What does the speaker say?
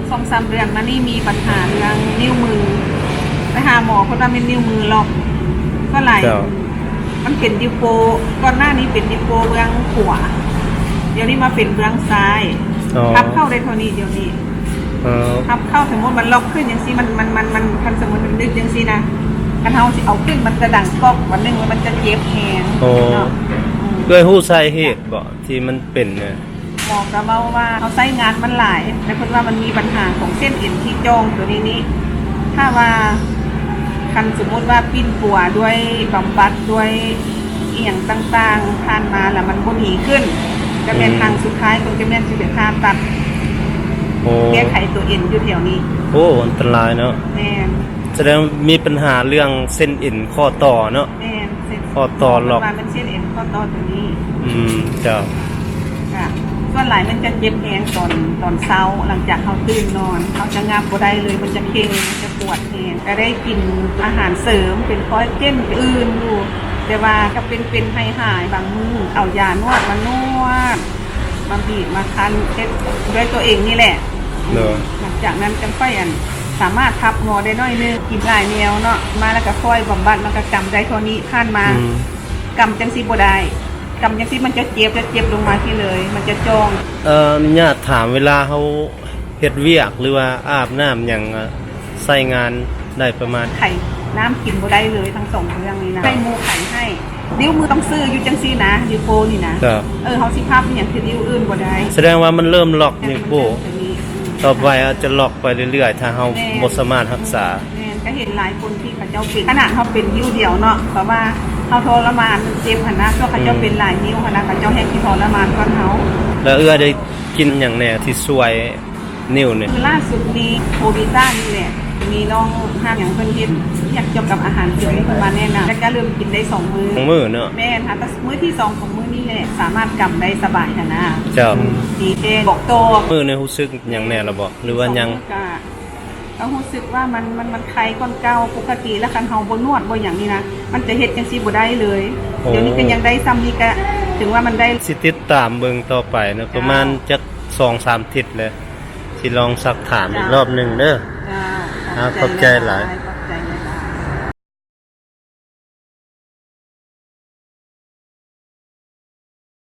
ສອງສາມເດືອນມານີ້ມີບັນຫາເລື່ອງນິ້ວມື ໄປຫາໝໍເພິ່ນວ່າແມ່ນນິ້ວມືລັອກ. ສ່ວນຫຼາຍ ເຈົ້າ ມັນເປັນນິ້ວໂປ້ ກ່ອນໜ້ານີ້ເປັນນິ້ວໂປ້ເບື້ອງຂວາ ດຽວນີ້ມາເປັນເບື້ອງຊ້າຍ. ອໍ ພັບເຂົ້າໄດ້ເທົ່ານີ້ດຽວນີ້. ອໍ ພັບເຂົ້າ ສົມມຸດມັນລັອກຂຶ້ນຈັ່ງຊີ້ ມັນ ມັນ ມັນ ມັນ ຄັນສົມມຸດມັນດຶງຈັ່ງຊີ້ນະ ຄັນເຮົາຊິເອົາຂຶ້ນມັນຈະດັງກອກ ວັນໜຶ່ງມັນຈະເຈັບແຮງ. ອໍ ເນາະ. ອືມ ເອື້ອຍຮູ້ສາເຫດບໍ່ ທີ່ມັນເປັນນະ? ໝໍກໍເວົ້າວ່າເຮົາໃຊ້ງານມັນຫຼາຍ ແລ້ວເພິ່ນວ່າມັນມີບັນຫາຂອງເສັ້ນເອັນທີ່ຈ່ອງຕົວນີ້ນີ້ ຖ້າວ່າ ຄັນສົມມຸດວ່າປິ່ນປົວດ້ວຍບຳບັດ ດ້ວຍອີ່ຫຍັງຕ່າງໆ ຜ່ານມາແລ້ວມັນບໍ່ດີຂຶ້ນ ກໍແມ່ນ ອືມ ທາງສຸດທ້າຍເພິ່ນກໍແມ່ນຊິໄປຜ່າຕັດ ໂອ້ ແກ້ໄຂຕົວເອັນຢູ່ແຖວນີ້. ໂອ້ ອັນຕະລາຍເນາະ. ແມ່ນ. ສະແດງມີບັນຫາເລື່ອງເສັ້ນເອັນຂໍ້ຕໍ່ເນາະ. ແມ່ນ. ເສັ້ນ ຂໍ້ຕໍ່ລັອກ ເພິ່ນວ່າແມ່ນເສັ້ນເອັນຂໍ້ຕໍ່ຕົວນີ້. ອືມ ເຈົ້າ. ກະສ່ວນຫຼາຍມັນຈະເຈັບແຮງຕອນ ຕອນເຊົ້າ ຫຼັງຈາກເຮົາຕື່ນນອນ ເຮົາຈະຫງັບບໍ່ໄດ້ເລີຍ ມັນຈະເຄັ່ງ ມັນຈະປວດແຮງ. ກະໄດ້ກິນອາຫານເສີມ ເປັນຄໍລາເຈນ ເປັນອື່ນຢູ່ ແຕ່ວ່າກະເປັນ ເປັນຫາຍໆ ບາງມື້ເອົາຢານວດມານວດ ມາບີບມາຄັນ ເຮັດດ້ວຍຕົວເອງນີ້ແຫຼະ. ໂດຍ. ຫຼັງຈາກນັ້ນຈັ່ງຄ່ອຍ ອັນ ສາມາດພັບງໍໄດ້ໜ້ອຍໜຶ່ງ ກິນຫຼາຍແນວເນາະ ມາແລ້ວກໍຄ່ອຍບຳບັດ ມັນກໍກຳໄດ້ເທົ່ານີ້ ຜ່ານມາ ອືມ ກຳຈັ່ງຊີ້ບໍ່ໄດ້ ກຳຈັ່ງຊີ້ມັນຈະເຈັບ ຈະເຈັບລົງມາພີ້ເລີຍ ມັນຈະຈ່ອງ. ເອີ ອະນຸຍາດຖາມ ເວລາເຮົາເຮັດວຽກ ຫຼືວ່າອາບນ້ຳຫຍັງ ໃຊ້ງານໄດ້ປະມານ ໄຂນ້ຳກິນບໍ່ໄດ້ເລີຍ ທັງສອງເລື່ອງນີ້ນະ ໃຫ້ໝູ່ໄຂໃຫ້. ນິ້ວມືຕ້ອງຊື່ຢູ່ຈັ່ງຊີ້ນະ ນິ້ວໂປ້ນີ້ນະ. ເອີ ເຮົາຊິພັບອີ່ຫຍັງຄືນິ້ວອື່ນບໍ່ໄດ້. ສະແດງວ່າມັນເລີ່ມລັອກ ແມ່ນ ນິ້ວໂປ້ ມັນເລີ່ມຕົວນີ້ ອືມ ຕໍ່ໄປອາດຈະລັອກໄປເລື້ອຍໆ ຖ້າເຮົາ ແມ່ນ ບໍ່ສາມາດຮັກສາ. ແມ່ນ ກໍເຫັນຫຼາຍຄົນທີ່ເຂົາເຈົ້າເປັນ ຂະໜາດເຮົາເປັນນິ້ວດຽວເນາະ ແຕ່ວ່າເຮົາທໍລະມານ ມັນເຈັບຫັ້ນນະ ສ່ວນເຂົາເຈົ້າ ອືມ ເປັນຫຼາຍນິ້ວຫັ້ນນະ ເຂົາເຈົ້າແຮງຊິທໍລະມານກ່ອນເຮົາ. ແລ້ວເອື້ອຍໄດ້ກິນຫຍັງແດ່ທີ່ຊ່ວຍ ນິ້ວນີ້? ຄືລ່າສຸດນີ້ໂຄວິຕ້ານີ້ແຫຼະ ມີນ້ອງຮັກຫຍັງເພິ່ນເຮັດວຽກກ່ຽວກັບອາຫານເສີມ ເພິ່ນມາແນະນຳ ແລ້ວກໍເລີ່ມກິນໄດ້ສອງມື້ ສອງມື້ເນາະ. ແມ່ນ ຫາແຕ່ມື້ທີສອງຂອງມື້ນີ້ແຫຼະ ສາມາດກຳໄດ້ສະບາຍຫັ້ນນະ. ເຈົ້າ. ອືມ ດີແທ້ ບອກຕໍ່. ມື້ນີ້ຮູ້ສຶກຫຍັງແດ່ລະບໍ່ ຫຼືວ່າຍັງ? ສອງມື້ກະ ກໍຮູ້ສຶກວ່າມັນ ມັນ ມັນໄຄກ່ອນເກົ່າ. ປົກກະຕິແລ້ວຄັນເຮົາບໍ່ນວດບໍ່ຫຍັງນີ້ນະ ມັນຈະເຮັດຈັ່ງຊີ້ບໍ່ໄດ້ເລີຍ. ໂອ້ ດຽວນີ້ກໍຍັງໄດ້ຊ່ຳນີ້ ກໍຖືວ່າມັນໄດ້. ຊິຕິດຕາມເບິ່ງຕໍ່ໄປເນາະ. ເຈົ້າ. ປະມານຈັກສອງສາມທິດແລ້ວ ຊິລອງສັກຖາມອີກ ເຈົ້າ ລອບໜຶ່ງເດີ. ເຈົ້າ. ອ່າ ຂອບໃຈຫຼາຍ.